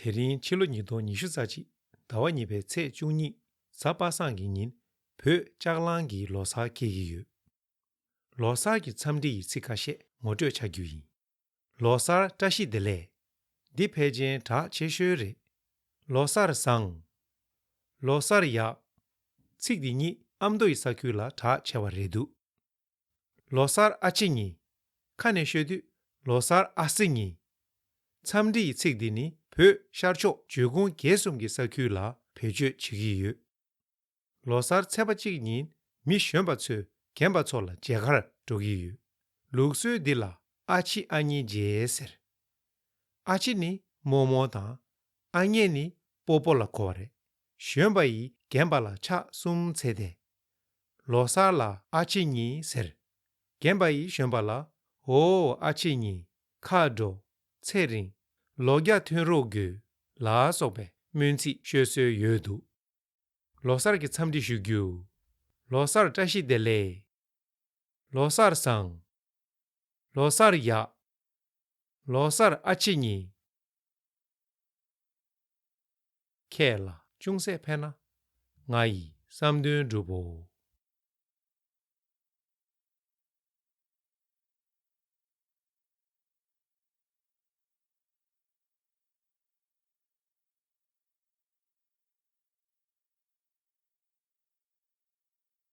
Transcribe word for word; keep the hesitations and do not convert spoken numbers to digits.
དེ་རིང་ཕྱི་ལོ་ཉིས་སྟོང་ཉི་ཤུ་རྩ་གཅིག་ཟླ་བ་གཉིས་པའི་ཚེས་བཅུ་གཉིས་གཟའ་པ་སངས་ཀྱི་ཉིན་བོད་ལྕགས་གླང་གི་ལོ་གསར་འཁེལ་གྱི་ཡོད། ལོ་གསར་གྱི་འཚམས་འདྲི་ཡི་ཚིག་ཁ་ཤས་ངོ་སྤྲོད་བྱ་རྒྱུ་ཡིན། ལོ་གསར་བཀྲ་ཤིས་བདེ་ལེགས། འདི་ཕལ་ཆེར་གྲགས་ཆེ་ཤོས་རེད། ལོ་གསར་བཟང་། ལོ་གསར་ཡག། ཚིག་འདི་གཉིས་ཨ་མདོ་ཡི་ས་ཁུལ་ལ་གྲགས་ཆེ་བ་རེད་འདུག་ལོ་གསར་ཨ་ཕྱི་གཉིས། ཁ་ནས་ཤོད་དུས་ལོ་གསར་ཨ་སི་གཉིས། འཚམས་འདྲི་ཡི་ཚིག་འདི་ནི་བོད་ཤར་ཕྱོགས་འཇོལ་ཁུངས་བརྒྱད་གསུམ་གྱི་ས་ཁུལ་ལ་བེད་སྤྱོད་བྱེད་ཀྱི་ཡོད། ལོ་གསར་ཚེས་པ་གཅིག་ཉིན་མི་གཞོན་པ་ཚོས་རྒན་པ་ཚོ་ལ་མཇལ་ཁར་འགྲོ་གི་ཡོད། ལུགས་སྲོལ་འདི་ལ་ཨ་ཕྱི་ཨ་མྱེས་མཇལ་ཟེར། ཨ་ཕྱི་ནི་རྨོ་མོ་དང་། ཨ་མྱེས་ནི་སྤོ་སྤོ་ལ་གོ་བ་རེད། གཞོན་པ་ཡིས་རྒན་པ་ལ་ཕྱག་གསུམ་འཚལ་ཏེ། ལོ་གསར་ལ་ཨ་ཕྱི་གཉིས་ཟེར། རྒན་པ་ཡིས་གཞོན་པ་ལ། འོ་ཨ་ཕྱི་གཉིས། ཁ་དྲོ། ཚེ་རིང་། ལོ་བརྒྱ་ཐོན་རོགས་དགོས། ལ་སོགས་པའི་སྨོན་ཚིག་ཤོད་སྲོལ་ཡོད་འདུག་ལོ་གསར་གྱི་འཚམས་འདྲི་ཞུ་རྒྱུ། ལོ་གསར་བཀྲ་ཤིས་བདེ་ལེགས། ལོ་གསར་བཟང་། ལོ་གསར་ཡག། ལོ་གསར་ཨ་ཕྱི་གཉིས། ཁྱེད་ལ་ཅུང་ཟད་ཕན་ན་ང་ཡི་བསམ་དོན་འགྲུབ་བོ།